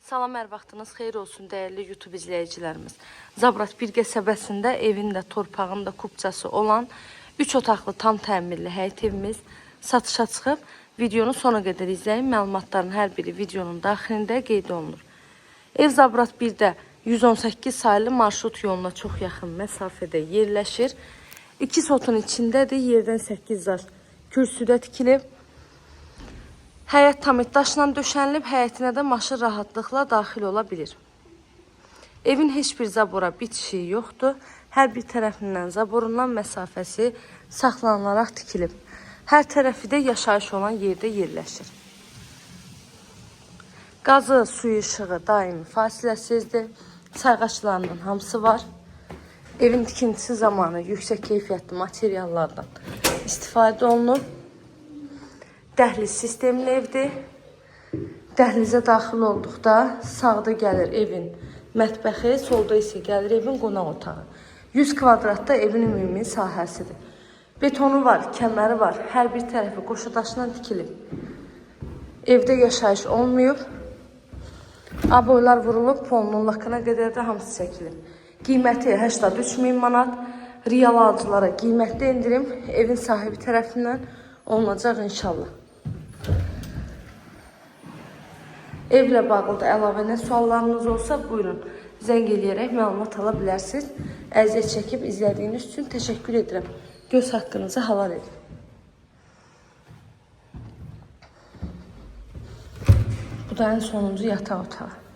Salam, hər vaxtınız xeyir olsun dəyərli YouTube izləyicilərimiz. Zabrat bir qəsəbəsində evin də torpağın da kupçası olan 3 otaqlı tam təmirli həyət evimiz satışa çıxıb. Videonu sona qədər izləyin. Məlumatların hər biri videonun daxilində qeyd olunur. Ev Zabrat 1-də 118 saylı marşrut yoluna çox yaxın məsafədə yerləşir. 2 sotun içindədir. Yerdən 8 daş kürsüdə tikilib. Həyət tam daşla döşənilib, həyətinə də maşın rahatlıqla daxil ola bilir. Evin heç bir zabora bitişiyi yoxdur. Hər bir tərəfindən zaborundan məsafəsi saxlanılaraq tikilib. Hər tərəfi də yaşayış olan yerdə yerləşir. Qazı, suyu, işığı daimi fasiləsizdir. Sayğaçlarının hamısı var. Evin tikintisi zamanı yüksək keyfiyyətli materiallardan istifadə olunub. Dəhliz sistemli evdir. Dəhlizə daxil olduqda sağda gəlir evin mətbəxi, solda isə gəlir evin qonaq otağı. 100 kvadratda evin ümumi sahəsidir. Betonu var, kəməri var. Hər bir tərəfi qoşa daşla tikilib. Evdə yaşayış olmayıb. Aboylar vurulub, polunun lakına qədər də hamısı çəkilib. Qiyməti 83 min manat. Real alıcılara qiymətli endirim evin sahibi tərəfindən olunacaq inşallah. Evlə bağlı da əlavə nə suallarınız olsa buyurun zəng eləyərək məlumat ala bilərsiniz. Əziyyət çəkib izlədiyiniz üçün təşəkkür edirəm. Göz haqqınızı halal edin. Bu da ən sonuncu yataq otağı.